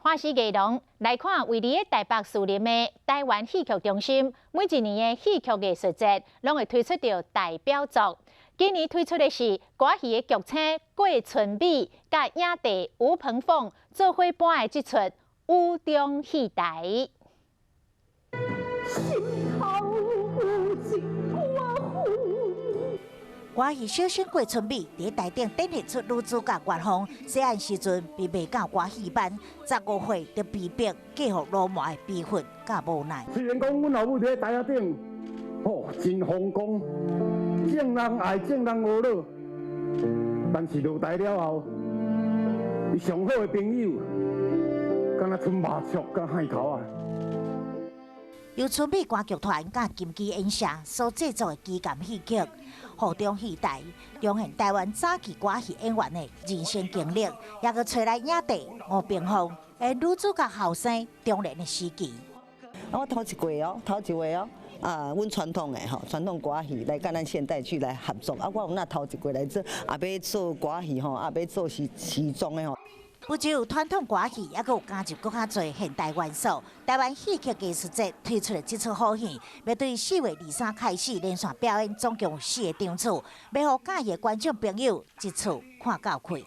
華視藝廊來看，位佇台北士林的台灣戲曲中心，每一年的戲曲藝術節，攏會推出著代表作。今年推出的是歌仔戲的巨星郭春美，佮影帝吳鵬鳳做伙搬的這齣《雨中戲台》。心頭有一寡歌戲小生郭春美佇台頂展現出女主角月鳳，細漢時陣被賣到歌戲班，15歲就被逼嫁予老媽的悲憤佮無奈。雖然講阮老母佇台仔頂，吼真風光，眾人愛眾人呵咾，但是落台了後，伊上好的朋友，敢若賰肉觸佮害頭啊！由春美歌劇團佮金枝演社所製作的旗艦戲曲《雨中戲台》，重現台灣早期歌戲演員的人生經歷，也閣揣來影帝吳鵬鳳的女主角後生中年的時期。啊，我頭一過哦，頭一回哦，啊，阮傳統的吼，傳統歌戲來佮咱現代劇來合作，啊，我有那頭一過來做，也欲做歌戲吼，也欲做時時裝的吼。不只有傳統歌戲，猶閣有加入閣較濟現代元素。台灣戲曲藝術節推出的這齣好戲，欲對4月23開始連續表演，總共有四個場次，欲予佮意的觀眾朋友一次看夠氣。